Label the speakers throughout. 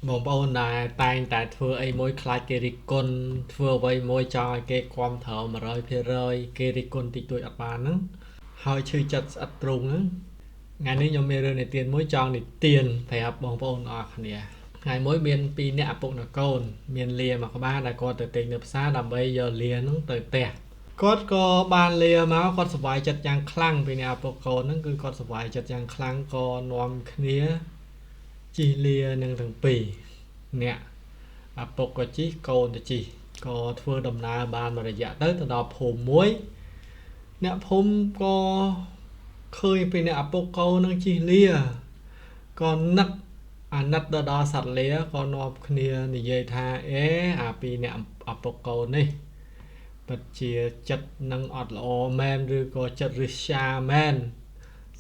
Speaker 1: បងប្អូនដែលតែងតែធ្វើអីមួយខ្លាចគេរិះគន់ធ្វើអ្វីមួយចង់ឲ្យគេគាំទ្រ100%គេរិះគន់តិចតួចអត់បានហ្នឹងហើយឈឺចិត្តស្អិតទ្រូងហ្នឹងថ្ងៃនេះខ្ញុំមានរឿងនិទានមួយចង់និទានប្រាប់បងប្អូនអរគ្នាថ្ងៃមួយមានពីរនាក់ឪពុកនិងកូនមានលាមួយក្បាលដែលគាត់ទៅទិញនៅផ្សារដើម្បីយកលាហ្នឹងទៅផ្ទះគាត់ក៏បានលាមកគាត់សប្បាយចិត្តយ៉ាងខ្លាំងពីអ្នកឪពុកកូនហ្នឹងគឺគាត់សប្បាយចិត្តយ៉ាងខ្លាំងក៏នាំគ្នាជិះលានឹងទាំងពីរអ្នកឪពុកក៏ជិះកូនទៅជិះក៏ធ្វើដំណើរបានមួយរយៈទៅដល់ភូមិមួយអ្នកភូមិក៏ឃើញពីអ្នកឪពុកកូននឹងជិះលាក៏នឹកអាណិតទៅដល់សត្វលាក៏នាំគ្នានិយាយថាអេអាពីអ្នកឪពុកកូននេះពិតជាចិត្តនឹងអត់ល្អមែនឬក៏ចិត្តរិស្យាមែន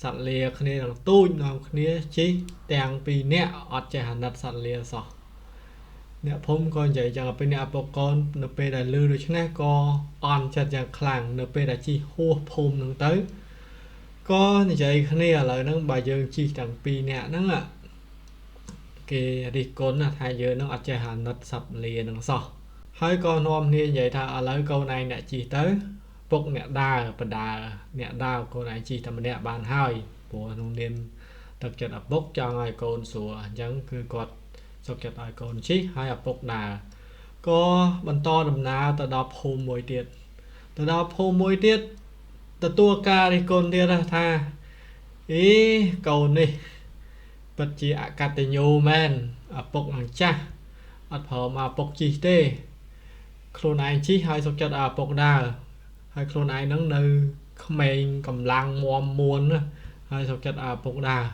Speaker 1: សត្វលាគ្នានឹងទូចនាំគ្នាជិះទាំងពីរនាក់អត់ចេះអាណិតសត្វលាសោះអ្នកភូមិក៏និយាយចឹងពេលអ្នកឪពុកកូននៅពេលដែលឮដូច្នេះក៏អន់ចិត្តយ៉ាងខ្លាំងនៅពេលដែលជិះហួសភូមិនឹងទៅក៏និយាយគ្នាឥឡូវហ្នឹងបើយើងជិះទាំងពីរនាក់ហ្នឹងគេរិះគន់ថាយើងនឹងអត់ចេះអាណិតសត្វលានឹងសោះហើយក៏នាំគ្នានិយាយថាឥឡូវកូនឯងអ្នកជិះទៅពុកអ្នកដើរបដើអ្នកដើរកូនឯងជិះតែម្នាក់បានហើយព្រោះក្នុងនាមទឹកចិត្តឪពុកចង់ឲ្យកូនស្រួលអញ្ចឹងគឺគាត់សុខចិត្តឲ្យកូនជិះហើយឪពុកដើរក៏បន្តដំណើរទៅដល់ភូមិមួយទៀតទៅដល់ភូមិមួយទៀតទទួលការរិះគន់ទៀតថាអីកូននេះពិតជាអកតញ្ញូមែនឪពុកនឹងចាស់អត់ព្រមឲ្យឪពុកជិះទេខ្លួនឯងជិះហើយសុខចិត្តឲ្យឪពុកដើរហើយខ្លួនឯងនឹងនៅក្មេងកម្លាំងមាំមួនហើយសុខចិត្តឲ្យឪពុកដើរ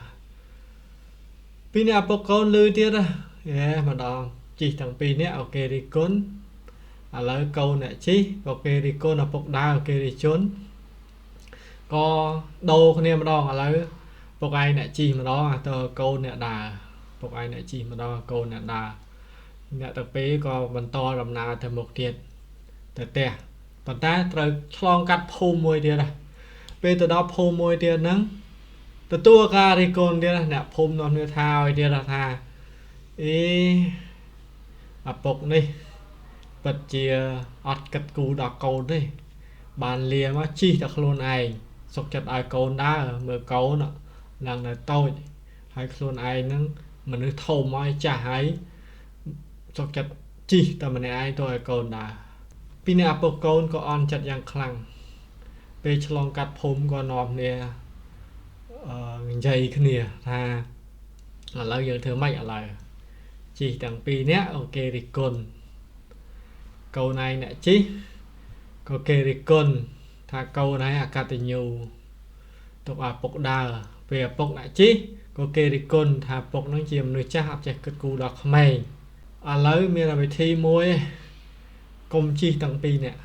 Speaker 1: ពីនេះឪពុកកូនលឺទៀតហេម្ដងជិះទាំងពីរនាក់អូគេរិះគន់ឥឡូវកូនអ្នកជិះក៏គេរិះគន់ឪពុកដើរគេរិះជន់ក៏ដូរគ្នាម្ដងឥឡូវពុកឯងអ្នកជិះម្ដងទៅកូនអ្នកដើរពុកឯងអ្នកជិះម្ដងកូនអ្នកដើរអ្នកទាំងពីរក៏បន្តដំណើរទៅមុខទៀតទៅផ្ទះប៉ុន្តែត្រូវឆ្លងកាត់ភូមិមួយទៀតពេលទៅដល់ភូមិមួយទៀតហ្នឹងទទួលការរិះគន់ទៀតអ្នកភូមិនាំគ្នាថាឲ្យទៀតថាអេឪពុកនេះពិតជាអត់គិតគូរដល់កូនទេបានលាមកជិះតែខ្លួនឯងសុខចិត្តឲ្យកូនដើរមើលកូនឡើងនៅតូចហើយខ្លួនឯងហ្នឹងមនុស្សធំហើយចាស់ហើយសុខចិត្តជិះតែម្នាក់ឯងទៅឲ្យកូនដើរពីនេះឪពុកកូនក៏អន់ចិត្តយ៉ាងខ្លាំងពេលឆ្លងកាត់ភូមិក៏នាំគ្នានិយាយគ្នាថាឥឡូវយើងធ្វើម៉េចឥឡូវជិះទាំងពីរនាក់អូគេរិះគន់កូនឯងអ្នកជិះក៏គេរិះគន់ថាកូនឯងអកតញ្ញូទុកឲ្យពុកដើរពេលឪពុកអ្នកជិះក៏គេរិះគន់ថាពុកនឹងជាមនុស្សចាស់អត់ចេះគិតគូរដល់ក្មេងឥឡូវមានវិធីមួយកុំជិះទាំងពីរនាក់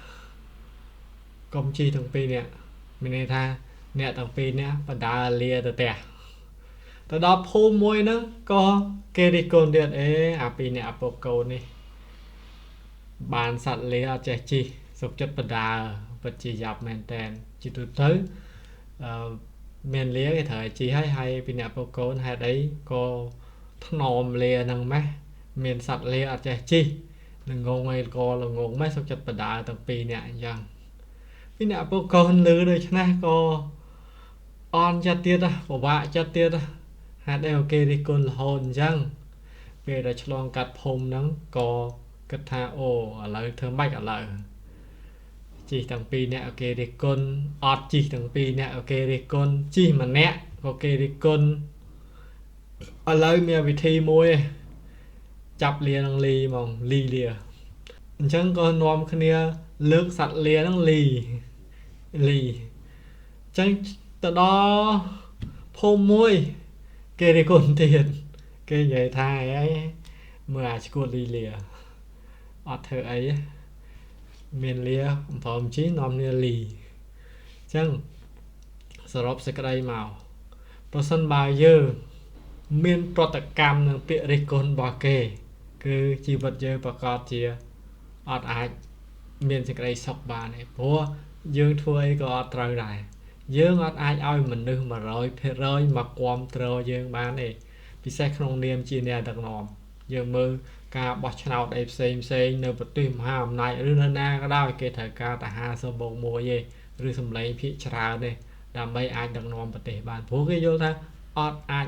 Speaker 1: កុំជិះទាំងពីរនាក់មានន័យថាអ្នកទាំងពីរនាក់បដើលាទៅផ្ទះទៅដល់ភូមិមួយហ្នឹងក៏គេរិះគន់ទៀតអេអាពីរនាក់ឪពុកកូននេះបានសត្វលាអត់ចេះជិះសុខចិត្តបដើពិតជាយ៉ាប់មែនតែនជាទូទៅមានលាគេត្រូវឲ្យជិះហើយពីអ្នកឪពុកកូនហេតុអីក៏ថ្នមលាហ្នឹងម៉េះមានសត្វលាអត់ចេះជិះនឹងងងអីក៏ល្ងងម៉េះសុខចិត្តបដើទាំងពីរនាក់អញ្ចឹងពីអ្នកឪពុកកូនលឺដូច្នេះក៏អន់ចិត្តទៀតពិបាកចិត្តទៀតហេតុអីក៏គេរិះគន់រហូតអញ្ចឹងពេលដែលឆ្លងកាត់ភូមិហ្នឹងក៏គិតថាអូឥឡូវធ្វើម៉េចឥឡូវជិះទាំងពីរនាក់គេរិះគន់អត់ជិះទាំងពីរនាក់គេរិះគន់ជិះម្នាក់ក៏គេរិះគន់ឥឡូវមានវិធីមួយចាប់លានឹងលីហ្មងលីលាអញ្ចឹងក៏នាំគ្នាលើកសត្វលានឹងលីលីអញ្ចឹងទៅដល់ភូមិមួយគេរិះគន់ទៀតគេនិយាយថាអីមើលអាឈួតលីលាអត់ធ្វើអីមានលាអំព្រមជីនាំគ្នាលីអញ្ចឹងសរុបសេចក្តីមកប្រសិនបើយើងមានប្រតិកម្មនឹងពាក្យរិះគន់របស់គេគឺជីវិតយើងប្រកបជាអត់អាចមានសេចក្តីសុខបានទេព្រោះយើងធ្វើអីក៏អត់ត្រូវដែរយើងអត់អាចឲ្យមនុស្ស100%មកគាំទ្រយើងបានទេពិសេសក្នុងនាមជាអ្នកដឹកនាំ យើងមើលការបោះឆ្នោតអីផ្សេងផ្សេងនៅប្រទេសមហាអំណាចឬនៅណាក៏ដោយគេត្រូវការតែ50បូក1ទេឬសម្លេងភាគច្រើនទេដើម្បីអាចដឹកនាំប្រទេសបានព្រោះគេយល់ថាអត់អាច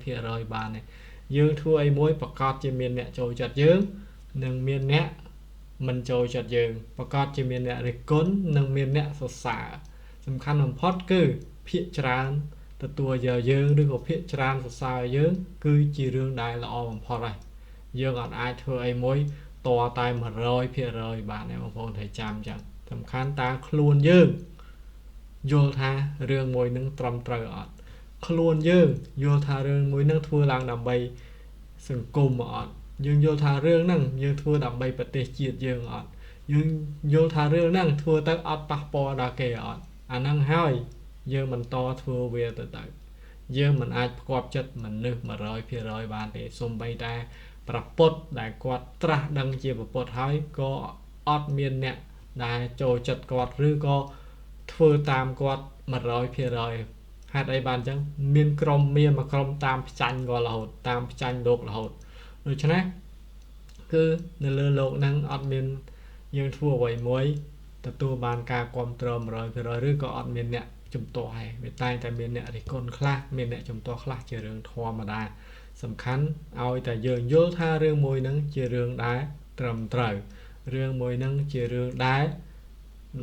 Speaker 1: 100%បានទេយើងធ្វើអីមួយប្រកាសជាមានអ្នកចូលចិត្តយើងនិងមានអ្នកមិនចូលចិត្តយើងប្រកាសជាមានអ្នករិះគន់និងមានអ្នកសរសើរសំខាន់បំផុតគឺភាគច្រើនទទួលយកយើងឬក៏ភាគច្រើនសរសើរយើងគឺជារឿងដែលល្អបំផុតហើយយើងអត់អាចធ្វើអីមួយតតែ100%បានទេបងប្អូនត្រូវចាំចឹងសំខាន់តើខ្លួនយើងយល់ថារឿងមួយនឹងត្រឹមត្រូវអត់ខ្លួនយើងយល់ថារឿងមួយនឹងធ្វើឡើងដើម្បីសង្គមអត់យើងយល់ថារឿងហ្នឹងយើងធ្វើដើម្បីប្រទេសជាតិយើងអត់យើងយល់ថារឿងហ្នឹងធ្វើទៅអត់ប៉ះពាល់ដល់គេអត់អាហ្នឹងហើយយើងបន្តធ្វើវាទៅយើងមិនអាចផ្គាប់ចិត្តមនុស្ស100%បានទេសូម្បីតែព្រះពុទ្ធដែលគាត់ត្រាស់ដឹងជាព្រះពុទ្ធហើយក៏អត់មានអ្នកដែលចូលចិត្តគាត់ឬក៏ធ្វើតាមគាត់100%ហេតុអីបានអញ្ចឹងមានក្រុមមានមួយក្រុមតាមផ្ចាញ់គាត់រហូតតាមផ្ចាញ់លោករហូតដូច្នេះគឺនៅលើលោកហ្នឹងអត់មានយើងធ្វើអ្វីមួយទទួលបានការគ្រប់គ្រង100%ឬក៏អត់មានអ្នកជំទាស់ឯងវាតែងតែមានអ្នករិះគន់ខ្លះមានអ្នកជំទាស់ខ្លះជារឿងធម្មតាសំខាន់ឲ្យតែយើងយល់ថារឿងមួយហ្នឹងជារឿងដែលត្រឹមត្រូវរឿងមួយហ្នឹងជារឿងដែល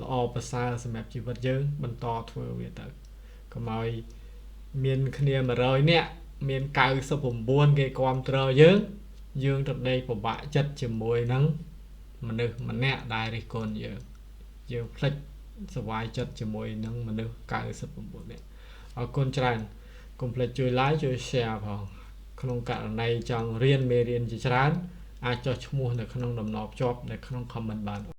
Speaker 1: ល្អប្រសើរសម្រាប់ជីវិតយើងបន្តធ្វើវាទៅកុំឲ្យមានគ្នា100នាក់មាន99គេគ្រប់គ្រងយើងយើងទៅដេកពិបាកចិត្តជាមួយនឹងមនុស្សម្នាក់ដែលរិះគន់យើងយើងភ្លេចសប្បាយចិត្តជាមួយនឹងមនុស្ស99នាក់អរគុណច្រើនកុំភ្លេចជួយ like ជួយ share ផងក្នុងករណីចង់រៀនមេរៀនជាច្រើនអាចចុះឈ្មោះនៅក្នុងតំណភ្ជាប់នៅក្នុង comment បាន។